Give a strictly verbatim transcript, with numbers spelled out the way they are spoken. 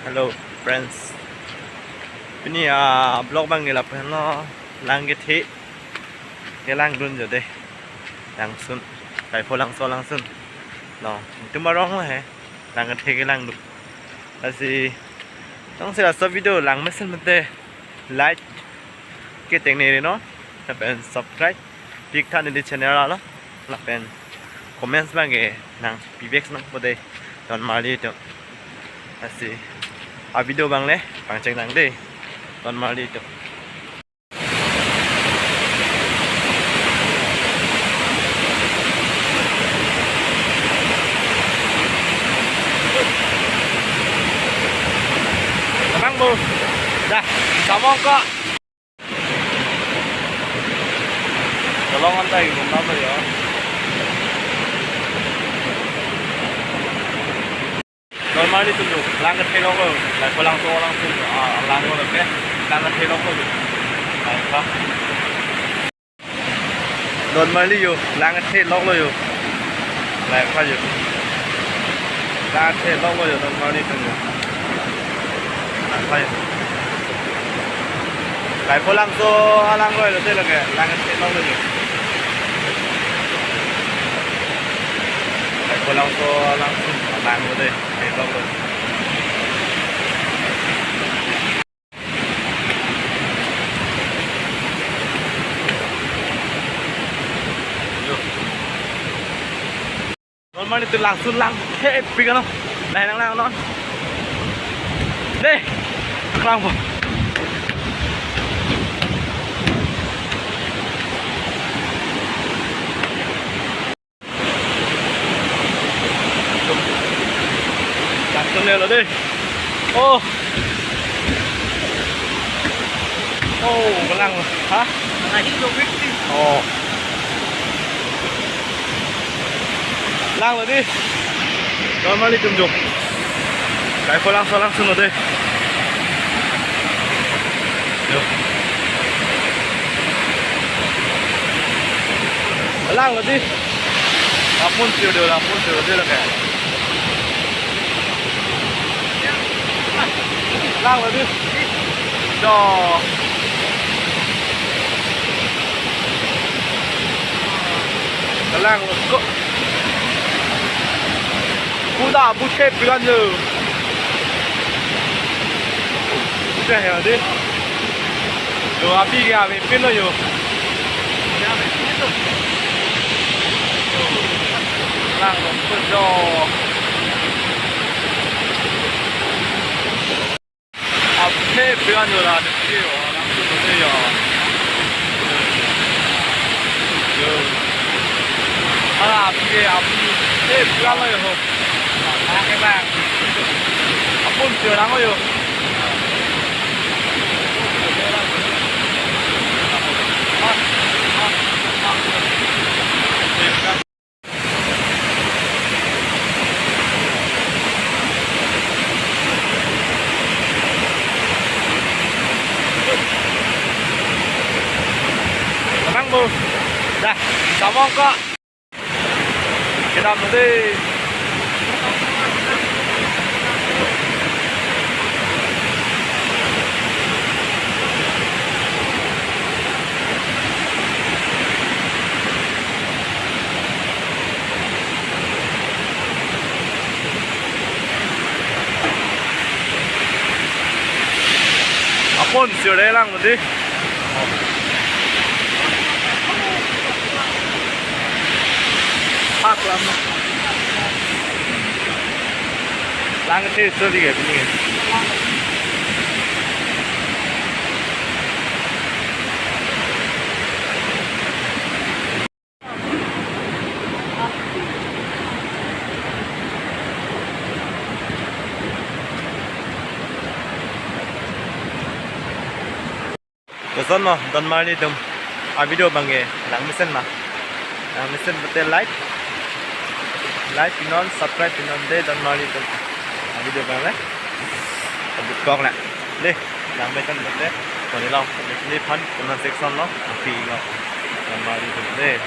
Hello friends. Pini a vlog abang ke lapen lo, lang kethe kelangdun jo dei. Langsun. Kaipho Langso langsun. No, itum arong lo he. Lang kethe kelangdun. Lasi, tong sila so video langmesen mate like ke tengne ri non, lapen subscribe pik tha neli channel alo, lapen comments abang ke nangpivek nangpo dei, Don Marli atum. Lasi a video abang le pangcheng nang dei, Don Marli atum. Abang bo, dah, samong ko. Tolong antai gum na ya. Don Marli atum jo, lang kethe lok lo, Kaipho Langso langsun, ah, lang lo ke, lang kethe lok lo jo. Lang pa. Don Marli jo, lang kethe lok lo jo. Lang pa jo. Lang kethe lok lo jo, Don Marli atum jo. Lang pa jo. Kaipho Langso alang lo lo dei lake, lang kethe lok lo jo. Kaipho Langso alang, alang lo dei, kethe lok lo. Jo. Don Marli atum langsun lang, he, pik ano. Nai nang lang non. Dei. Lang po. Langsun lo dei. Oh. Oh, kelang. Ha? Lahelo, fifty. Oh. Lang lo dei. Don Marli atum jo. Kaipho Langso langsun lo dei. Jo. Lang lo dei. Apun sio dei, apun sio dei lake. Lang lo dei. Jo. Lang lo ko. Kuda bu thep pikan jo. Kuda ya dei. Jo, api ke avepin lo jo. Lang lo ko jo. Api ke pikan jo la, api ke, oh, langsun lo dei jo. Jo. Ala api ke, api ke pikan lo jo. Lang ke bang. Apun sio lang lo jo. Abang bo. Dah, samong ko. Kedam dei. Apon sio dei lang dei. Pak lam. Lang kethe soli ke pini. Lason lo, Don Marli atum a video abang ke langmesen ma. Langmesen pute like. Like pinon, subscribe pinon dei Don Marli atum. A video abang le. Abut kok le. Dei, langmesen pute. Koni lo, nephan comment section lo. Api lo. Don Marli atum dei.